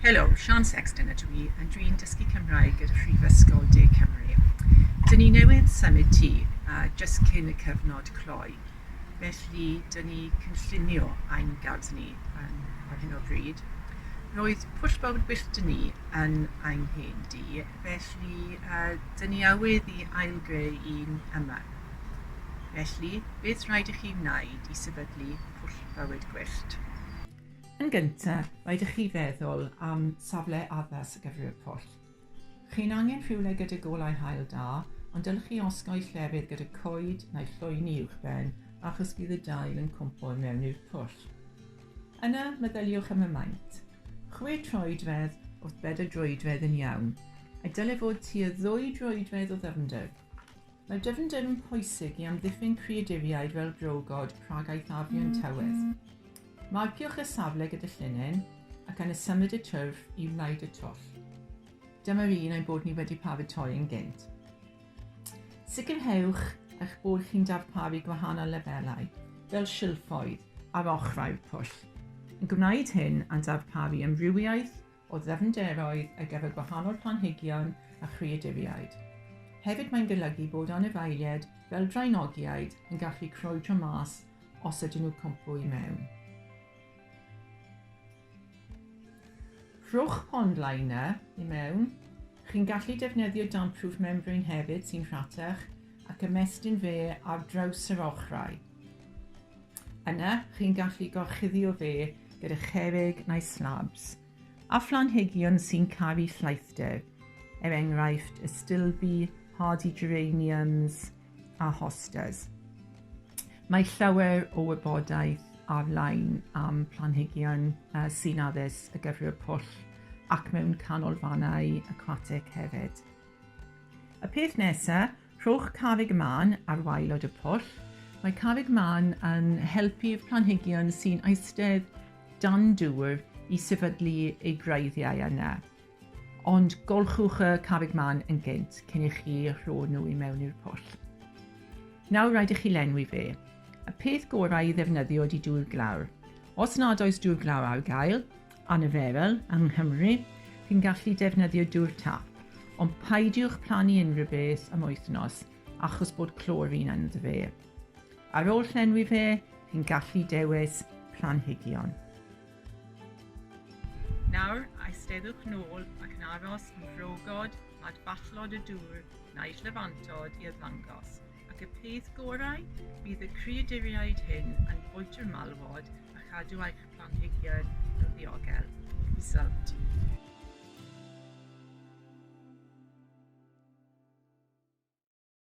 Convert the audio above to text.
Helo, Siân Sexton ydw i, a dwi'n dysgu Cymraeg gyda Phrifysgol De Cymru. Dyn ni newydd symud tŷ, uh, jyst cyn y cyfnod cloi, felly dyn ni cynllunio ein gardd ni yn, ar hyn o bryd. Roedd pwll bywyd gwyllt dyn ni yn ein hen dŷ, felly uh, dyn ni awydd i ailgreu un yma. Felly, beth rhaid i chi wneud i sefydlu pwll bywyd gwyllt? Yn gyntaf, rhaid i chi feddwl am safle addas ar gyfer y pwll. Chi'n angen rhywle gyda golau haul da, ond dylech chi osgoi llefydd gyda coed neu llwyni uwchben achos bydd y dail yn cwmpo i mewn i'r pwll. Yna, meddyliwch am y maint. Chwe troedfedd wrth bedair droedfedd yn iawn, a dylai fod tua ddwy droedfedd o ddyfnder. Mae dyfnder yn pwysig i amddiffyn creaduriaid fel brogod rhag eithafion tywydd. Marciwch y safle gyda llinyn ac yna symud y twrf i wneud y twll. Dyma'r un ein bod ni wedi paratoi yn gynt. Sicrhewch eich bod chi'n darparu gwahanol lefelau, fel silffoedd, ar ochrau'r pwll. Yn gwneud hyn a'n darparu amrywiaeth o ddyfnderoedd ar gyfer gwahanol planhigion a chreaduriaid. Hefyd mae'n golygu bod anifeiliaid fel draenogiaid yn gallu crwydro mas os ydyn nhw cwmpo i mewn. Rhowch pond liner i mewn. Chi'n gallu defnyddio damp-proof membrane hefyd sy'n rhatach ac ymestyn fe ar draws yr ochrau. Yna, chi'n gallu gorchuddio fe gyda cherrig neu slabs, a phlanhigion sy'n caru llaethder, er enghraifft y stilby, hardy geraniums a hostas. Mae llawer o wybodaeth ar-lein am planhigion uh, sy'n addas ar gyfer y pwll ac mewn canolfannau aquatic hefyd. Y peth nesaf, Rhowch carreg mân ar waelod y pwll. Mae carreg mân yn helpu'r planhigion sy'n eistedd dan dŵr i sefydlu eu gwreiddiau yna. Ond golchwch y carreg mân yn gynt cyn i chi rho nhw i mewn i'r pwll. Nawr rhaid i chi lenwi fe. Y peth gorau i ddefnyddio ydy dŵr glaw. Os nad oes dŵr glaw ar gael, anarferol yng Nghymru, chi'n gallu defnyddio dŵr tap, ond peidiwch plannu unrhyw beth am wythnos achos bod clorin ynddo fe. Ar ôl llenwi fe, chi'n gallu dewis planhigion. Nawr, eisteddwch nôl ac yn aros am frogod, madfallod y dŵr neu llyfantod i ymddangos, ac y peth gorau, bydd y creaduriaid hyn yn bwyta'r malwod a chadw eich planhigion yn ddiogel. Isel.